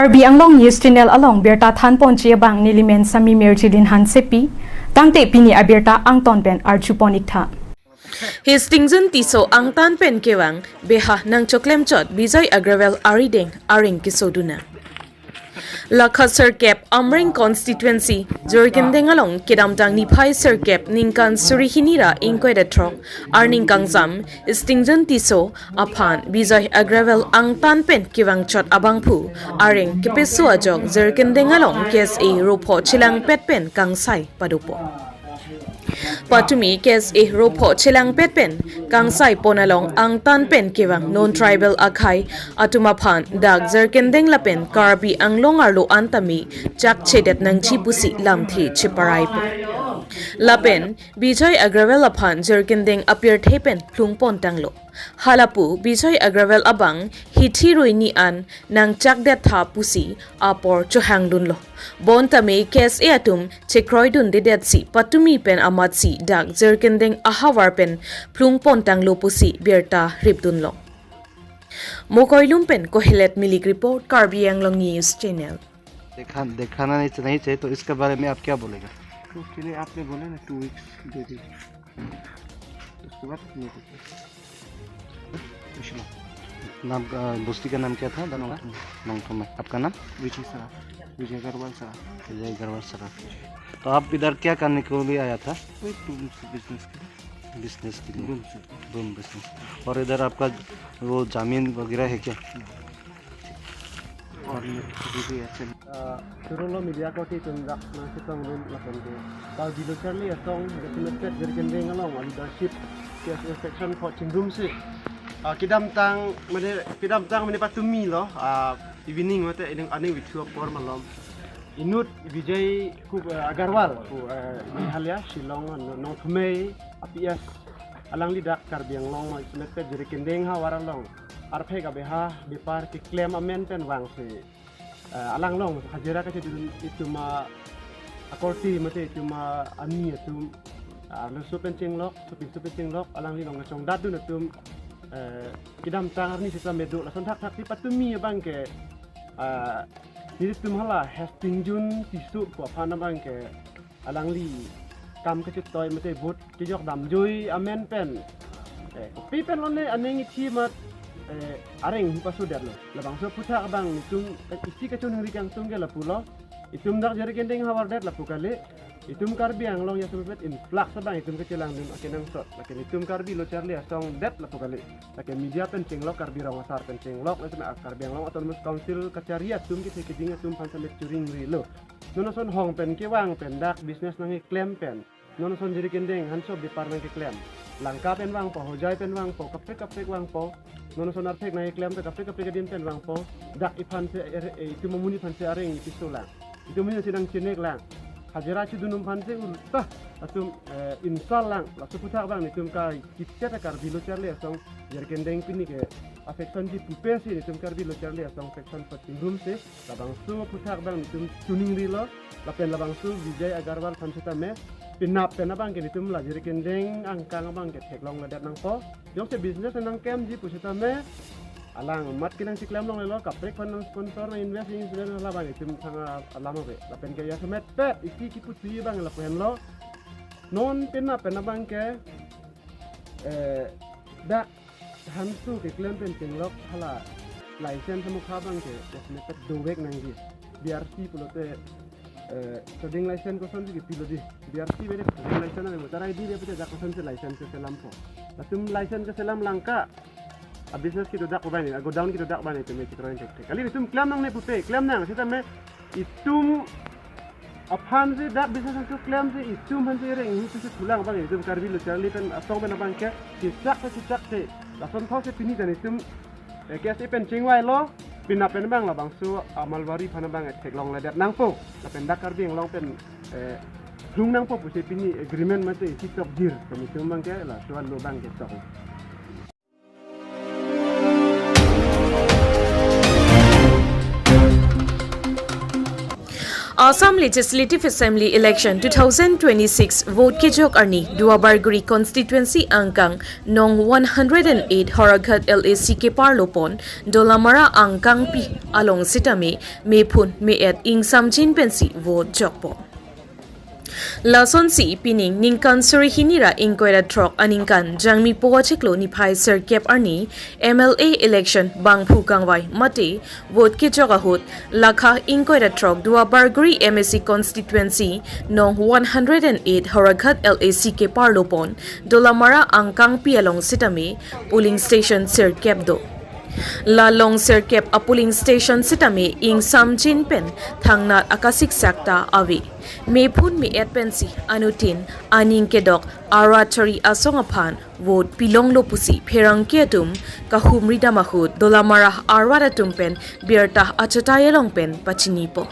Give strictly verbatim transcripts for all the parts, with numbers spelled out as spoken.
Karbi Anglong News Channel along birta thanponji abang nelimen Sami Mirjilin Hansepi, tangte pini abirta angton pen arjupon iktha. Hastings Tisso angtan pen kevang beha nangchoklemchot Bijoy Agrawal arideng areng kesoduna. Lakha sirkep Amreng constituency Jirikindeng along kedamtang niphai sirkep ningkan suri hini ra ingkoi ra throk arni kangsam Hastings Tisso aphan Bijoy Agrawal angtan pen kevangchot abangphu areng kepeso ajok Jirikindeng along K S A ropho chelangpet pen kangsai padopo. Patumi K S A ropho chelangpet pen kangsai pon along angtan pen kevang non tribal akhei atum aphan dak Jirikindeng lapen Karbi Anglong arlo an tame chakchedet nangji pusi lamthe cheparaipo. Lapen Bijoy Agrawal aphan Jirikindeng apirthe pen phlungpon tanglo. Halapu Bijoy Agrawal abang hithi ruini an nangchakdet tha pusi apor chohangdunlo. Bonta me K S A atum chekroidundedetsi patumi pen amatsi dak Jirikindeng ahavar pen phlungpon tanglo pusi birta ripdunlo. Mokoilum pen Kohelet Milik report, Karbi Anglong News Channel. देखा दिखाना नहीं नहीं चाहिए तो इसके बारे में आप क्या बोलेगा? उसके लिए आपने बोला ना टू वीक्स दे दे उसके बाद नहीं देते। नाम अ, बस्ती का नाम क्या था? नोंगथोम। नोंगथोम है। आपका नाम? विजय सराफ, विजय अग्रवाल सराफ। विजय अग्रवाल सराफ। तो आप इधर क्या करने के लिए आया था? वही टूरिस्ट बिजनेस के लिए। बिजनेस के लिए। घूम से। Room business. और इधर आपका वो जमीन वगैरह है क्या? और ये भी ऐसे Surulo media ko ti tunjak nang sitong rum lapen ke Karbi Lo Charli Asong Development Jirikindeng along leadership K S A section pho chingrum si. Ah, kedamtang mane kedamtang mane patumi lo, ah, evening mate ining aning vithu apor malom. Inut Vijay ku eh, Agarwal ku eh, Meghalaya Shillong no nong thumei A P S alangli dak Karbi Anglong ma Development Jirikindeng havar along arphek abeha bepar keklem amen pen vang si. Eh, alang along hajira kachedun itum akorte mate itum ani atum arloso pen chenglok, sopinso pen chenglok, alangli along kachongdatdun atum eh, kedamtang arni sita medo lason thakthak si patumi abang ke eh, nelitum hala Hastings Tisso pu aphan abang ke alangli kam kachetoi mate vote kejok damjoi amen pen eh, kopi pen lone aning ithi mat eh, areng hu pasodetlo. Labangso aphuthak abang nelitum eh, isi kachoningri kangtung ke lapulo. Itum dak Jirikindeng havardet lapu kali. Itum Karbi Anglong ya semepet influx abang itum kachelangdun akenangsot. Lake nelitum Karbi Lo Charli Asong det lapu kali. Lake media pen chenglok, Karbi Rong Asar pen chenglok, lapen Karbi Anglong Autonomous Council kachari atum kethe keding atum aphan samet churingrilo. Non ason hong pen kevang pen dak business nangkeklem pen non ason Jirikindeng hanso bepar nangkeklem. Langka pen vangpo, Hojai pen vangpo, kaprek kaprek vangpo. Non ason arphek nangkeklem ta kaprek kaprek adim pen vangpo. Dak iphan si er- eh, itum amonit aphan si areng ipiso lang. Itum amonit si nangchenek lang. Hajira chedun atum aphan si ulta atum eh, insult lang. Laso aphuthak abang nelitum ka kitchet Karbi Lo Charli Asong Jirikindeng pini ke affection ji pupe si nelitum Karbi Lo Charli Asong affection pachingrum si. Labangso aphuthak abang nelitum chuningrilo, lapen labangso Vijay Agarwal aphan sitame penap pen abang ke nelitum la Jirikindeng angkang abang ke theklongledet nangpo. Jongsi business nangklemji pusitame alangmat kenangcheklemlonglelo, kaprek aphan nang sponsor nang invest in student hala abang nelitum thang alam ave. Lapen ke ya semet pet isi kipusi abang lapu henlo. Non penap pen abang ke eh, dak hanso keklem pen chenglok hala license amukha abang ke ya semet pet dovek nangji. B R C pulote eh, trading license kosonsi kepilo di. B R C bede trading license ave, voter I D ave pute dak kosonsi license keselampo. Latum license keselam langka. A business kedodak abang ni, a godown kedodak abang ni itum chekroi thekthek. Kali itum klem nangne pupe, klem nang sitame itum aphan si dak business hanso klem si itum aphan si reng hu si thulang abang itum Karbi Lo Charli pen asong pen abang ke chechak si chechak si. Lason thok si pini dan itum eh, K S A pen chingvailo, penap pen abang labangso a Malwari aphan abang eh, theklongledet nangpo. Lapen dak Karbi Anglong pen eh, lhung nangpo pusi pini agreement mate isi tokjir pen itum abang ke laso alo abang ke tok. Assam Legislative Assembly Election two thousand twenty-six vote kejok arni Duarbagori constituency angkang nong one hundred and eight Howraghat L A C keparlo pon Dolamara angkangpi along sitame mephun me-et ingsamjin pensi vote jokpo. Lasonsi pining ningkan suri hini ra ingkoi ra throk aningkan Jangmi po achiklo niphai sirkep arni M L A election bangphu kangvai mate vote kejok ahut lakha ingkoi ra throk Duarbagori M A C constituency nong one hundred and eight Howraghat L A C keparlo pon Dolamara angkangpi along sitame polling station sirkep do. La long sirkep a polling station sitame ingsamjin pen thangnat akasiksak ta ave. Mephun me-et pensi anuttin aning kedok arat chari asong aphan vote pilonglo pusi pherangke atum kahumri dam ahut Dolamara arat atum pen birta achatai along pen pachinipo.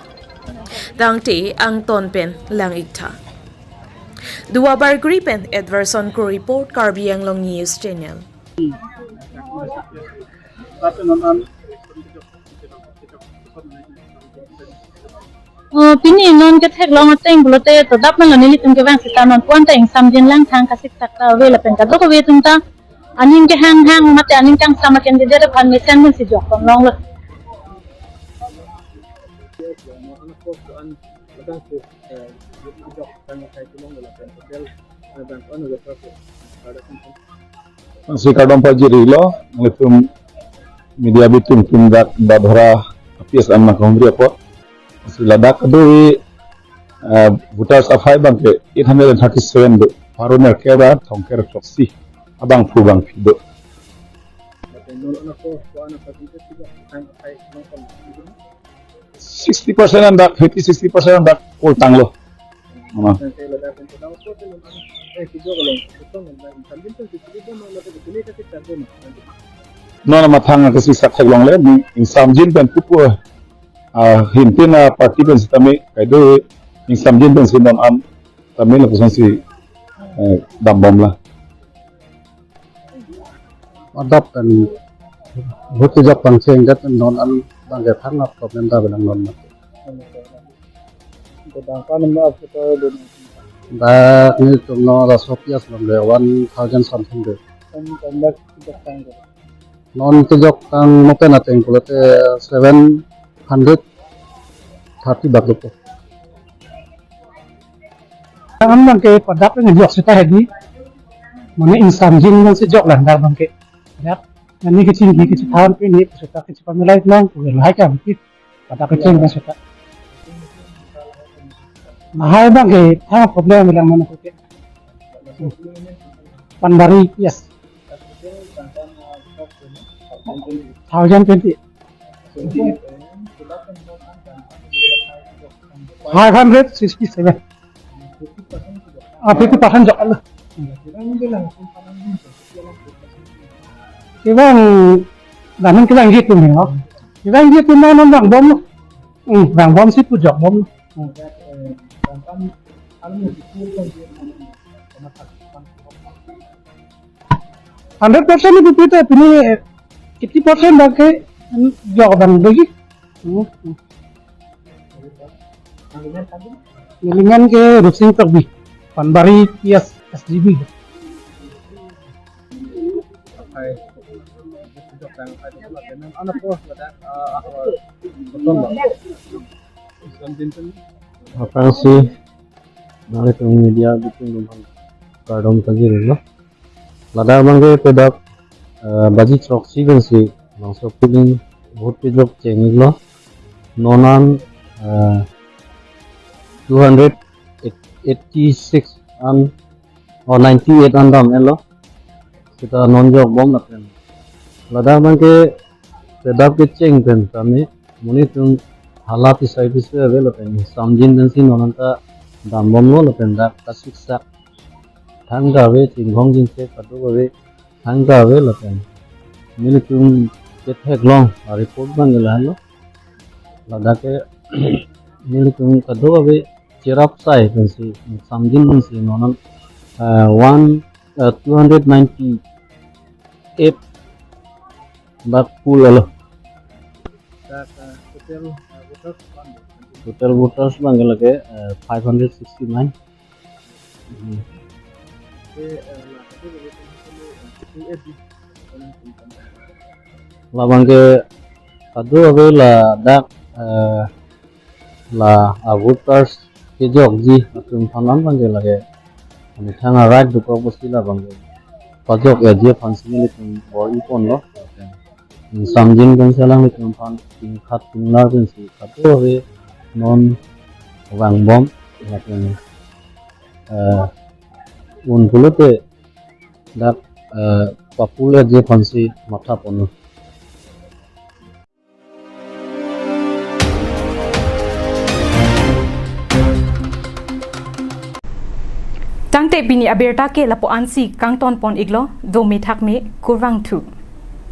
Tangte angton pen lang-ik tha. Duarbagori pen Edverson Kro report, Karbi Anglong News Channel. Oh, pini non ketheklong ateng pulote todap man lo nelitum kevang seta non puan ta ingsamjin lang thang kasiksak ta ave lapen kadokave atum ta aning kehang hang mate aning kangsam a candidate aphan mesen pensi jokponlonglo. Lasi kardom pajirilo, nanglitum media bitum tum dak Dadhora P S M na Kongri apot. Lasi ladak do, eh, voters aphai abangke eight hundred and thirty-seven do. Pharo nerkep ra thomkep ra throksi abangphu bangphi do. Sixty percent an dak, fifty, sixty percent an dak poll tanglo. Mana? Non mathang kasiksak theklongle, ni ingsamjin pen pupu, ah, hintin a party pen sitame kaido ingsamjin pensi non an tame lapuson si, eh, dambomlo. Adap pen vote kejok pangcheng det non an abangke thang a problem ta belang non mate. Dak nelitum no laso P S long le one thousand something de. Non kejok tang mo pen ateng pulote seven hundred thirty bak lupo. An abangke padak ngejok seta hedi. Mane ingsamjin nang sejok lang dak abangke. Ya, ani kechingki kechithan pini seta kechipamilai nang pu lahai kam ki. Padak kecheng ba seta. Lahai abangke tha problem bilang mana ke. Panbari, yes. Thousand twenty. Five hundred sixty-seven. Ah, fifty percent joklo. Kevang, daman kevangji atum lo. Kevangji atum lo non vangbomlo. Hmm, vangbomsi pu jokbomlo. Hmm. Hundred percent ni pipita pini eighty percent abangke jok abang doji. Hmm, hmm. Nelimen ke Rupsing Tokbi, Panbari P S S G B. Aphrangsi nanglitum media bitum aphan kardom pajirilo. Ladak abangke pedak, eh, baji throksi pensi bangso polling vote kejok cheng-iklo. Non an, eh, two hundred eighty-six an, oh, ninety-eight an dam-etlo. Seta non jokbom lapen. Ladak abangke pedak kecheng pen tame monit atum hala pisai pisai ave lapen ingsamjin pensi non anta dambomlo lapen dak kasiksak thangta ave, chinghong jinse kadokave thangta ave lapen nelitum ketheklong a report abangke lahelo. Ladak ke nelitum kadokave cherap sai pensi ingsamjin pensi non an, eh, one, eh, two hundred ninety-eight bak poll lo. Dak, eh, total, eh, voters one. Total voters abang ke lake eh, five hundred sixty-nine. Hmm. Labang ke kado ave ladak eh, la a voters kejokji atum aphan abang ke lake methang a right dokok pusi labang ke pajok-eji aphansi nelitum bor-iponlo. Samjin pen si alanglitum aphan tingkhat tinglar pensi kado ave non vangbom, lapen eh, un pulote dak eh, papule-ji aphansi mathaponlo. Tangte pini abirta ke lapu-ansi kangtonpon-iklo, dome thakme, kurvangthu.